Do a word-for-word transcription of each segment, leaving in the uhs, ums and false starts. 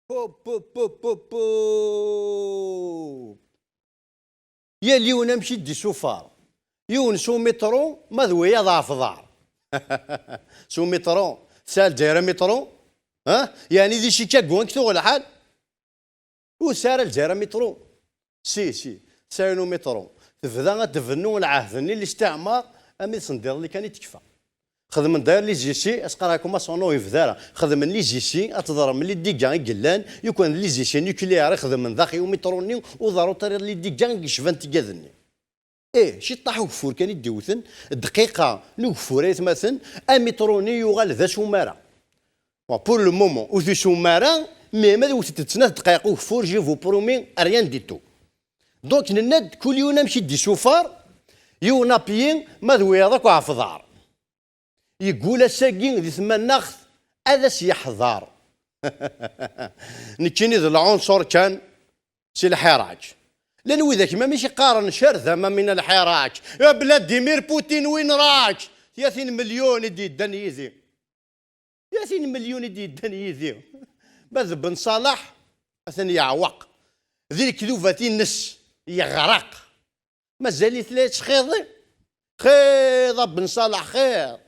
Hop, hop, hop, hop, hop. Yal yiwen amek i d-isufar. Yiwen s umiṭru, ma d wiyaḍ ɣef ḍar. S umiṭru, tesɛa Lezzayer amitru? Ha? Yeɛni di Chicago amek tuɣ lḥal? Ur tesɛi ara Lezzayer amitru? Si, si, tesɛa yiwen umiṭru. Tebda ad tbennu lɛehd-nni n listiɛmar, armi d sendiḍelli kan i tekfa. Xedmen d'ailleurs les essais, as-qqareɣ-akum aṣunu yebda ara. Xedmen les essais, ad teḍrem les dégâts i yellan, yukan d les essais nucléaires i xedmen daxi umiṭru-nni, ur ḍerru ara les dégâts i yecban tigad-nni. Ih, ciṭṭaḥ ugeffur kan i d-iwten, dqiqa n ugeffur ay atmaten, amiṭru-nni yuɣal d asumara. Bon, pour le moment, ur t-isum ara, mais ma d-wtet-d snat dqayeq ugeffur, je vous promets, rien du tout. Donc, nenna-d, kul yiwen amek i d-isufar, yiwen apyi, ma d wiyaḍ akk ɣef ḍar. Yeggul ass-agi di tmanaɣt ad as-yeḥḍer. Nekkini d lɛunṣur kan si lḥiraǧ. Llan widak, ma mi s-iqqaren car dama min lḥiraǧ. Ya Vladimir Putin, win raǧ? Tlatin melyun i d-yeddan yid-i. Tlatin melyun i d-yeddan yid-i. Ma d Ben Ṣaleḥ, atan yeɛweq. Di lekdubat-ines, yeɣreq. Mazal-it la yettxiḍi? Xiḍ a Ben Ṣaleḥ, xiḍ!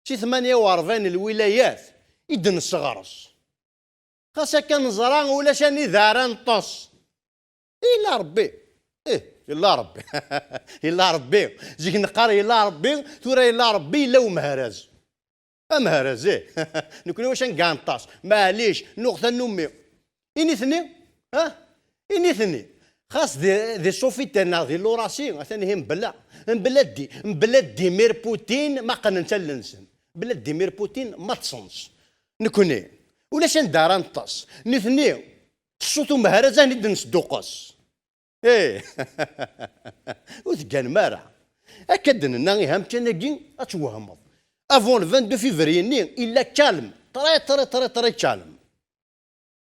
Si tmanya u rebɛin n lwilayat i d-nesseɣres. Xas akka neẓra ulac anida ara neṭṭes. Yella Rebbi. Ih, yella Rebbi. Yella Rebbi. Zik neqqar yella Rebbi, tura yella Rebbi, yella umehraz. Amehraz, ih. Nekni wacu anga neṭṭes? Maɛlic, nuɣ tannumi. I nitni? Ha? I nitni? Xas di, di Sofitel neɣ di Lurasi, atan ihi mebla, mebla di, mebla Dimir Putin ma qqnen allen-nsen. Mebla Dimir Putin ma ṭṭsen-s. Nekni, ulac anda ara neṭṭes. Nitni, s ṣṣut umehraz ad ten-id-nesduqqes. Ih! Ur tegganem ara. Akka d-nenna, ihi amkan-agi ad twehmeḍ. Avant le vingt-deux février-nni, yella calme. Très, très, très, très calme.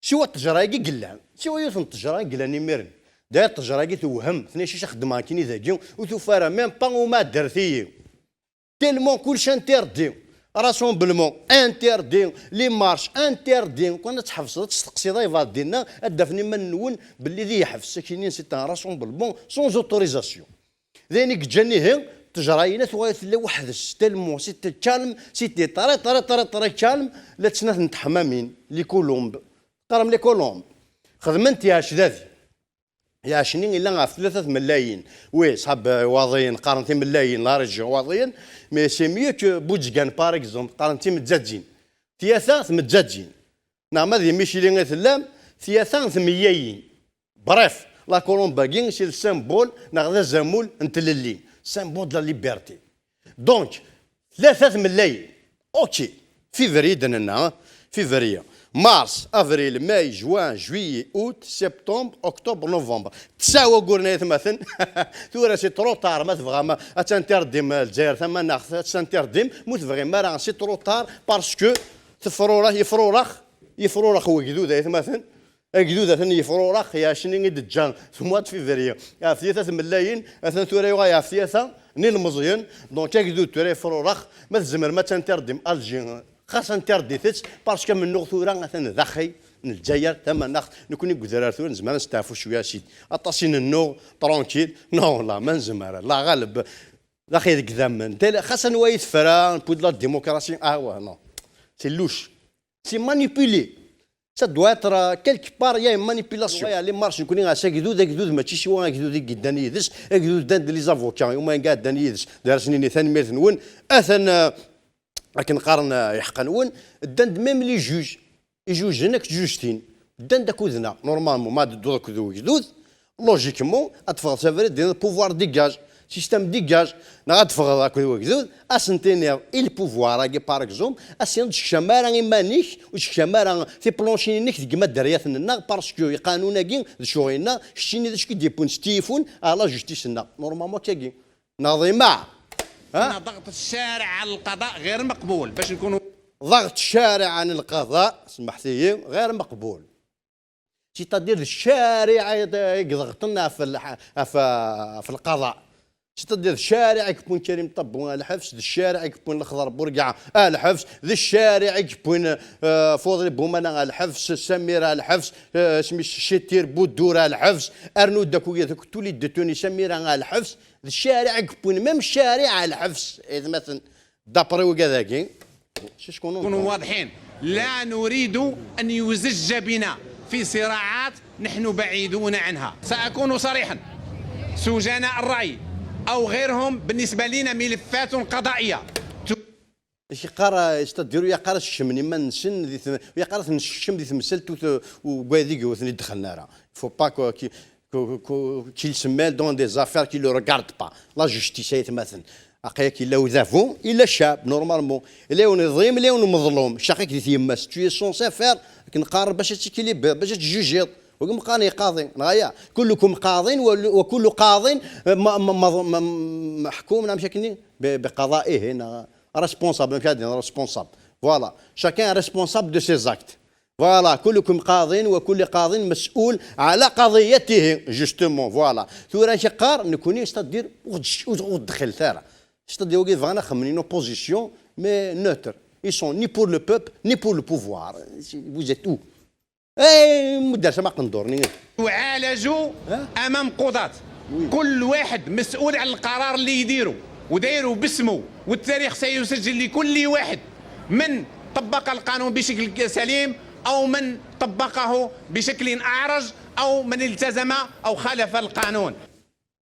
Siwa ttejra-agi i yellan. Siwa yiwet n ttejra i yellan imiren. D'ailleurs, ttejra-agi tewhem. Tnacic xeddmeɣ akken i dagi, ur tufi ara même pas uma addret-iyi. Tellement kulci interdit. Rassemblement interdit. Les marches interdit. Kan ad tḥebseḍ, ad testeqsiḍ aybaḍ dinna, ad d-afen iman-nwen belli di yeḥbes akini, c'est un rassemblement sans autorisation. D ayen i yeǧǧan ihi ttejra-ina tuɣal tella weḥd-s, tellement c'était calme, c'était très, très, très, très calme, la ttnat n teḥmamin, les colombes. Teqqarem les colombes? Xedment yeɛcdadi. Yeɛcni illa ɣef tlata tmellayin. Oui, ṣab, euh, Iwaḍiyen, qqaren timellayin, la région Iwaḍiyen, mais c'est mieux que Buǧgan, par exemple, qqaren timezzaǧin. Tlata tmeǧǧaǧin. Neɣ ma di Micli i tellam, tlata tmeyyayin. Bref, la colombe-agi, c'est le symbole, neɣ d azamul n tlelli. Symbole de la liberté. Donc, tlata tmellayin. Ok. Février d-nenna, hein? Février. Mars, avril, mai, juin, juillet, août, septembre, octobre, novembre. Tesɛa wagguren ay atmaten. Tura, c'est trop tard, ma tebɣam ad tinterdim Lezzayer tamanaɣt, ad tinterdim, mu tebɣim ara, c'est trop tard, parce que tefrura, yefrurax, yefrurax wegdud ay atmaten. Agdud atan yefrurax, yeɛcni i d-ǧǧa tmurt février. Ɛefyat at Mellayen, atan tura yuɣal ɛefyat n ilmeẓyen. Donc agdud tura yefrurax, ma tzemrem ad tinterdim Alger, xas interdit-tt, parce que amennuɣ tura atan daxel n Lezzayer tamanaɣt. Nekni deg udrar tura nezmer ad nesteɛfu cwiya, sidi. Aṭas i nennuɣ, tranquille. Non, la, ma nezmer, la ɣaleb, daxel deg idammen. Tel-, xas anwa i tefra, newwi-d la démocratie, ah ouais, non. C'est louche. C'est manipulé. Ça doit être, euh, quelque part, il y a une manipulation. Ouais, les marches, nekni ɣas agdud, agdud mačči siwa agdud i yeddan yid-s, agdud ddan-d les avocats, uma nga ddan yid-s, d ara sen-nini tanemmirt-nwen, atan, euh, akken qqaren, euh, iḥeqqa-nwen, ddan-d même les juges, ijujen akked tjujtin, ddan-d akked-neɣ, normalement, ma d-tedduḍ akked ugdud, logiquement, ad teffɣeḍ s abrid, dina pouvoir dégage, système dégage, neɣ ad teffɣeḍ akked wagdud, ad sen-tiniḍ i le pouvoir-agi, par exemple, ad s-tiniḍ ur tkeččam ara iman-ik, ur tkeččam ara tiplancin-inek deg imaddariyaten-nneɣ, parce que iqanun-agi d ccɣel-nneɣ, keččini d acu k-id-yewwin s tilifun ɣer la justice-nneɣ. Normalement, akkagi. Neɣ d imaɛ? Ha? ضغط الشارع على القضاء غير مقبول، باش نكونوا ضغط الشارع عن القضاء، سمحتي، غير مقبول. C'est-à-dire d ccariɛa i, i iḍeɣṭen ɣef lḥ-, ɣef, ɣef lqaḍa. C'est-à-dire, d ccariɛ i yewwin Karim Ṭabbu ɣer lḥebs, d ccariɛ i yewwin Lexḍer Burgaɛ ɣer lḥebs, d ccariɛ i yewwin, euh, Fudli Bumana ɣer lḥebs, Samir ɣer lḥebs, euh, isem-is Citir Buddur ɣer lḥebs, rnu-d akk wigad akk, tous les détenus, Samir ɣer lḥebs, d ccariɛ i yewwin, même ccariɛ ɣer lḥebs, aytmaten, d'après wigad-agi, c'est ce qu'on entend. نكونوا واضحين، لا نريد أن يزج بنا في صراعات نحن بعيدون عنها. سأكون صريحا، سجناء الرأي أو غيرهم بالنسبة لنا ملفات قضائية. Acu yeqqar, c'est-à-dire, ur yeqqar ad skecmen iman-nsen, di tem- ur yeqqar ad ten-nsekcem di temsalt u t- u waydi ur ten-id-dexlen ara. Faut pas que- que- que- que- qu'ils se mêlent dans des affaires qui ne le regardent pas. La justice, aytmaten. Aql-ak yella udabu, yella ccab, normalement. Yella yiwen iḍlim, yella yiwen umeḍlum. Caqik di tyemma-s, tu es censé faire, akken qqaren, bac ad tikilibiḍ, bac ad tjujiḍ. Wagi meqqaren iqaḍi, neɣ aya. كلكم قاض و- وكل قاض م- م- م- م- محكوم، neɣ amek akken-nni, ب- بقضائه, neɣ responsable, amek ad d-nini, responsable. Voilà. Chacun est responsable de ses actes. Voilà. كلكم قاض وكل قاض مسؤول على قضيته. Justement, voilà. Tura amek yeqqar, nekkni, c'est-à-dire, ur d-, ur d-, ur d-dxilet ara. C'est-à-dire, wagi bɣan ad xedmen une opposition, mais neutre. Ils sont ni pour le peuple, ni pour le pouvoir. Vous êtes où? اي مدرسه ما قندورني. يعالجوا أمام قضاة. كل واحد مسؤول على القرار اللي يديره، ودايره باسمه، والتاريخ سيسجل لكل واحد من طبق القانون بشكل سليم أو من طبقه بشكل أعرج أو من التزم أو خالف القانون.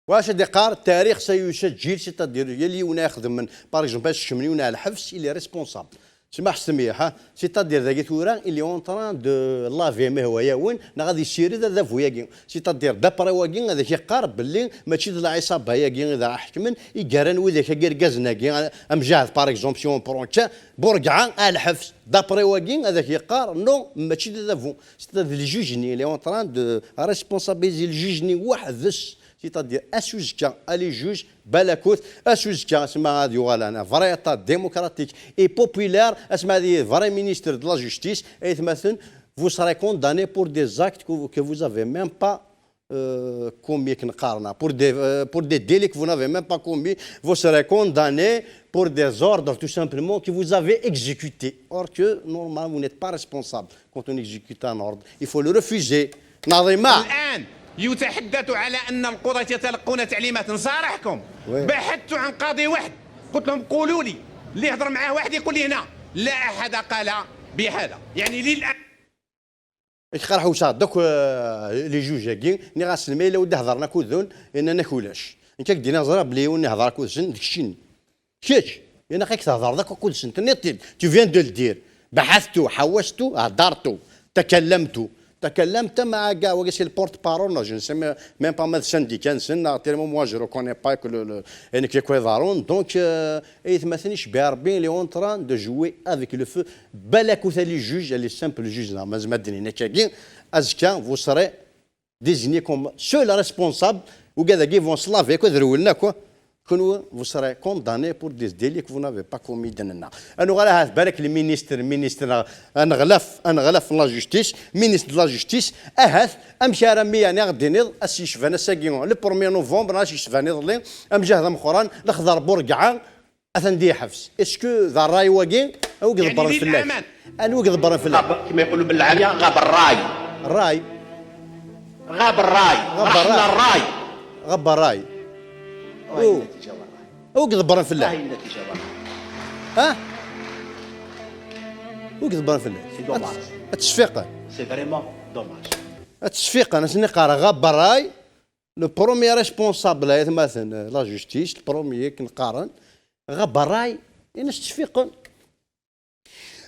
واش غادي يقار التاريخ سيسجل, c'est-à-dire, يلي يونا يخدم من, par exemple, باش تشمني يونا على الحبس, il est responsable. سماح سميح, ها؟ C'est-à-dire, داكي ثورة, il est en train de laver, ما هو ياون, نا غادي يسيري ذا ذا فوياكي. C'est-à-dire, d'après واكي, هذا كيقار باللي ماشي ذا العصابة ياكي إذا حكمن, يقارن وذاك يرقزناكي, أم جاهد, par exemple, si on prend, تشا, برقعة, على الحبس. D'après واكي, هذا كيقار, non, ماشي ذا ذا فو. C'est-à-dire, le juge, il est en train de responsabiliser le juge, ni واحد, c'est-à-dire, asuzka, les juges, balakut, asuzka, asma ad yuɣal un vrai état démocratique et populaire, asma ad vrai ministre de la justice, aytmaten, vous serez condamné pour des actes que, que vous avez même pas, euh, commis, akken qqaren, pour des, euh, pour des délits que vous n'avez même pas commis, vous serez condamné pour des ordres tout simplement que vous avez exécutés. Or que, normalement, vous n'êtes pas responsable quand on exécute un ordre. Il faut le refuser. ناظمة. الآن يتحدث على أن القضاة يتلقون تعليمات. نصارحكم، وي. بحثت عن قاضي واحد، قلت لهم: "قولوا لي اللي يهضر معاه واحد يقول لي هنا". لا أحد قال بهذا، يعني للآن. Iqerḥ usaɣ, donc, euh, les juges-agi, nniɣ-asen, ma yella ur d-hedren akked-wen, inna-ak ulac. Nekk ak-d-iniɣ, ẓriɣ belli yiwen ihder akked-sen, d keččini. Kečč, ilaq-ak thedreḍ akk akked-sen, tenniḍ-t-id, tu viens de le dire. بحثت, حوست, هدرت, تكلمت. تكلمت مع كاع, wagi c'est le porte-parole, non, je ne sais même pas ma d syndicat-nsen, neɣ tellement moi je reconnais pas que le, le, ayen akka iḍerrun. Donc, euh, aytmaten icebbiɛ Rebbi, il est en train de jouer avec le feu. Balakut les juges, les simples juges, neɣ mazal ma d-nnin akkagi, azekka, vous serez désigné comme seul responsable, ugad-agi vont se laver, quoi, d rewlen akk, quoi. Kenwi, vous serez condamné pour des délits que vous n'avez pas commis, d-nenna. Ad nuɣal ahat, balak, le ministre, ministre, aneɣlaf, aneɣlaf n la justice, ministre de la justice, ahat, amek ara mi, yeɛni, ad ɣ-d-tiniḍ, ass yecban ass-agi, le premier novembre, ass yecban iḍelli, amjahed ameqqran, Lexḍer Burgaɛ, atan di ḥebs. Est-ce que d ṛṛay wagi, anwa i iḍebbren fell-ak? Anwa i iḍebbren fell-ak? غاب، كما يقولوا بالعامية، غاب الراي. Ṛṛay. غاب الراي. غاب رحل الراي. الراي. غاب ṛṛay. هاي النتيجة والله. Anwa i iḍebbren هاي fell-ak? النتيجة والله. Ha? Anwa i iḍebbren fell-ak? C'est dommage. Ad tesfiqen. C'est vraiment dommage. Ad tesfiqen, ad sen-iqqar ɣab ṛṛay, le premier responsable, aytmaten, la justice, le premier akken qqaren, ɣab ṛṛay, in-as tesfiqen.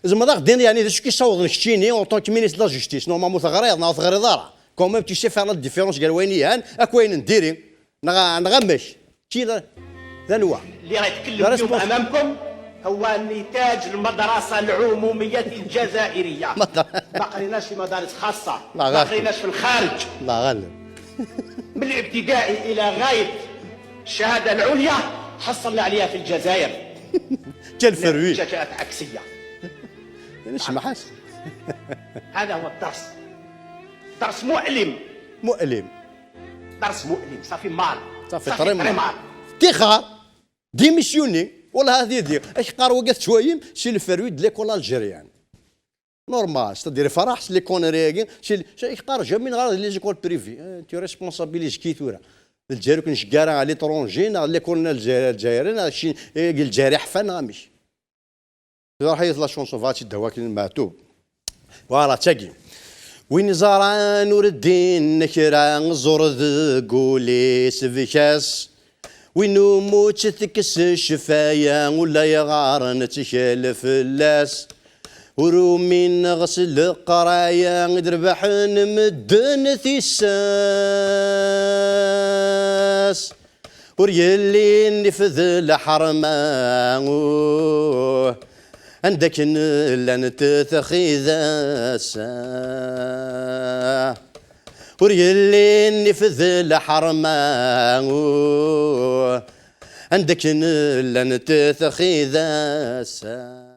Tzemreḍ ad ɣ-d-tiniḍ, yeɛni, d acu k-yessawḍen keččini, en tant que ministre de la justice, normalement teɣriḍ neɣ ur teɣriḍ ara. Quand même, tu sais faire la différence gar wayen yelhan akk wayen n diri. Neɣ, neɣ amek? Kila, d anwa? اللي راه يتكلم اليوم امامكم هو نتاج المدرسه العموميه الجزائريه. ما قريناش في مدارس خاصه، ما قريناش في الخارج. الله غالب. من الابتدائي الى غايه الشهاده العليا حصلنا عليها في الجزائر. Quel fruit. جاءت عكسيه. Ya'ni, semmeḥ-as. هذا هو الدرس. درس مؤلم. مؤلم. درس مؤلم. Ça fait mal. Ça fait très mal. Mal. Tixar, démissionner. Wallah, ad yidi ak-qqar wagi tettwayim, c'est le fruit de l'école algérienne. Normal, c'est-à-dire, فرح, c'est les conneries-agi, c'est, c'est, ak-qqar jamais nɣer les écoles privées. Eh, tu responsabilises qui tura? Lezzayer ur k-ncegga ara à l'étranger, neɣ l'école n Lezzayer, Lezzayer, neɣ cci, eh, Lezzayer iḥfan, neɣ amek? Truḥ-iyi la chanson, bɣa tt-id-awi akken n Meɛtub. Voilà, d tagi. Win iẓran ur ddin kra, ẓur deg ul-is bek-as. Win umi tt-tekkes ccfaya, ula yeɣɣar nettkel fell-as. Ur umineɣ s leqraya i d-rebḥen medden tissas. Ur yelli nnif d lḥerma, uh, anda akken llant txidas. Ur yelli nnif d lḥerma, uh, anda akken llant txidas.